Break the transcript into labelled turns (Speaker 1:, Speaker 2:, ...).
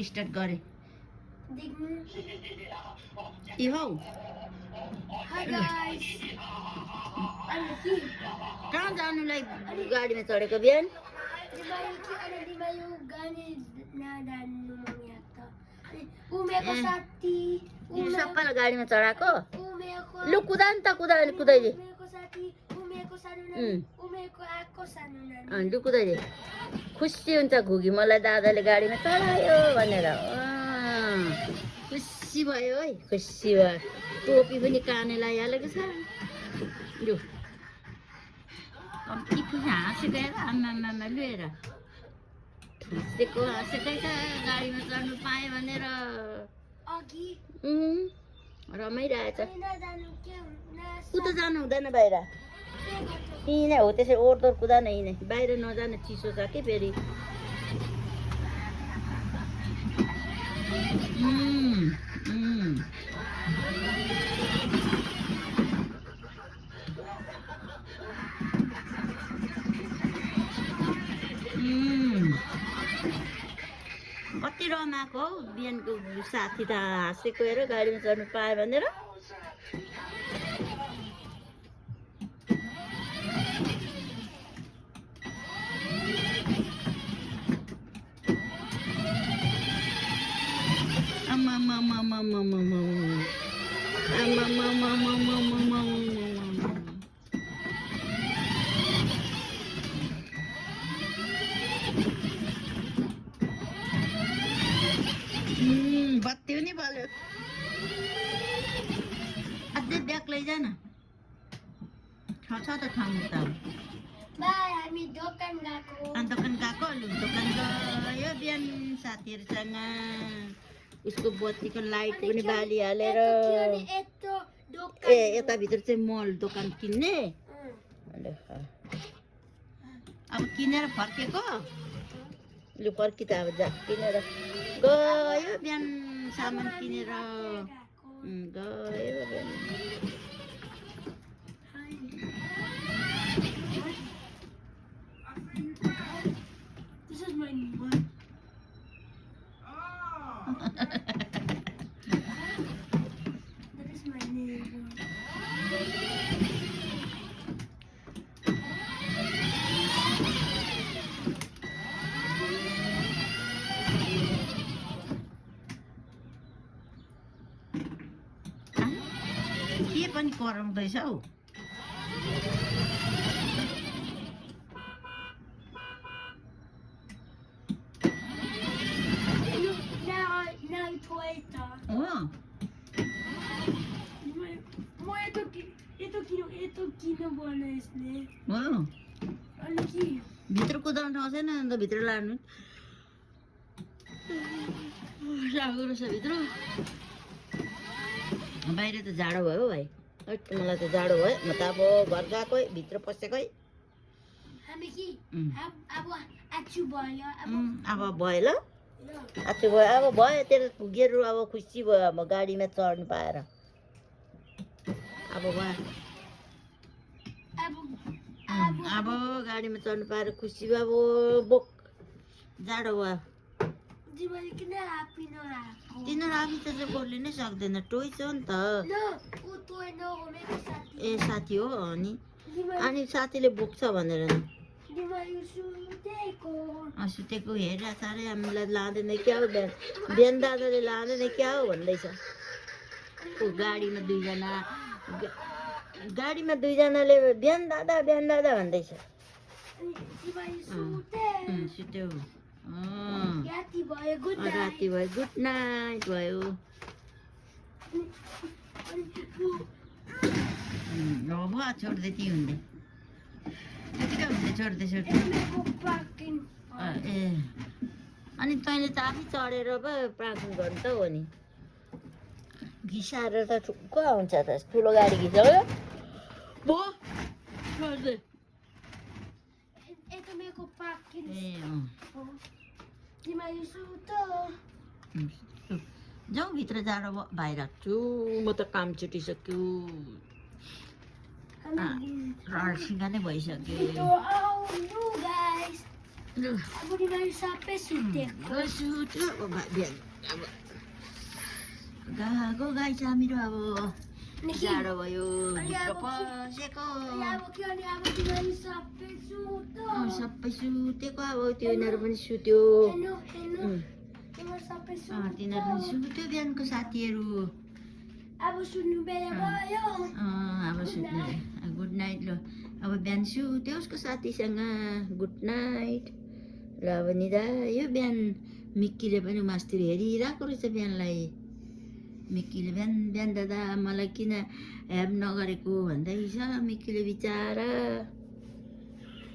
Speaker 1: Start गरे ए हौ कहाँ जानुलाई गाडीमा चढेको बिहान सबैलाई गाडीमा चढाएको लु कुदा नि त कुदाइले लु कुदाइले खुसी हुन्छ घुगी मलाई दादाले गाडीमा चढायो भनेर खुसी भयो है खुसी भयो टोपी पनि काने लगाइहालेको छ लु कम्ती खुसी हाँसेको हेर आमामा लिएर हाँसेकै छ गाडीमा चढ्नु पाएँ भनेर रमाइरहेछ उता जानु हुँदैन बाहिर यहीँ नै हो त्यसै ओहोरदोहोर कुदा न यहीँ नै बाहिर नजानु चिसो छ कि फेरि कति रमाएको हौ बिहानको साथी त हाँसेको हेर गाडीमा चढ्नु पाएँ भनेर बत्ती पनि बल्यो अझै ब्याग लैजा न छ त ठाउँ त दोकान गएको लु दोकान गयो बिहान साथीहरूसँग उसको बत्तीको लाइट पनि बालिहालेर ए यताभित्र चाहिँ मल दोकान किन्ने अब किनेर फर्केको लु फर्की त अब जा किनेर गयो बिहान सामान किनेर गयो बिहान के पनि कराउँदैछ हौ भित्र कुदाउनु आउँदैन अन्त भित्र लानु सागो रहेछ भित्र बाहिर त जाडो भयो भाइ मलाई त जाडो भयो म त अब घर गएकै भित्र पसेकै अब भयो ल आछु भयो अब भयो तेरो पुगेर अब खुसी भयो अब गाडीमा चढ्नु पाएर अब भयो अब गाडीमा चढ्नु पाएर खुसी भयो अब बोक जाडो भयो तिनीहरू आफै त चाहिँ बोल्नु नै सक्दैन टोय छ नि त ए साथी हो अनि अनि साथीले बोक्छ भनेर सुतेको हेरेर साह्रै हामीलाई लाँदैन क्या हो बिहान दादाले लाँदैन क्या हो भन्दैछ गाडीमा दुईजनाले बिहान दादा भन्दैछ सुत्यो राति भयो गुड नाइट भयो अब छोड्दै ती हुँदै यतिकै हुँदै छोड्दै ए अनि तैँले त आफै चढेर पो पार्किङ गर्नु त हो नि घिसाएर त ठुक्क हुन्छ त ठुलो गाडी घिसायो जाउँ भित्र जाडो भाइ राख्छु म त काम छुटिसक्यो रासिँगा नै भइसक्यो Aduh.
Speaker 2: Aku tinggal sampai sudah.
Speaker 1: Sudah, biar. Gago guys, kami doa bo.
Speaker 2: Niki.
Speaker 1: Cara bayu.
Speaker 2: Ayah,
Speaker 1: Apa seko?
Speaker 2: Ya, aku tinggal sampai sudah.
Speaker 1: Sampai sute ko abo tinar man sutyo.
Speaker 2: Eno. Tinggal sampai sudah.
Speaker 1: Tinar man sutyo biyan ko sa tiru.
Speaker 2: Aku sudah bayo.
Speaker 1: Abo sutyo. Good night lo. Abo biyan sutyo ko sa ati siya nga good night. Lawan ni dayo biyan mikile pa ni master herira ko sa biyan lai. मिकीले बिहान बिहान दादा मलाई किन help नगरेको भन्दै छ मिकीले बिचारा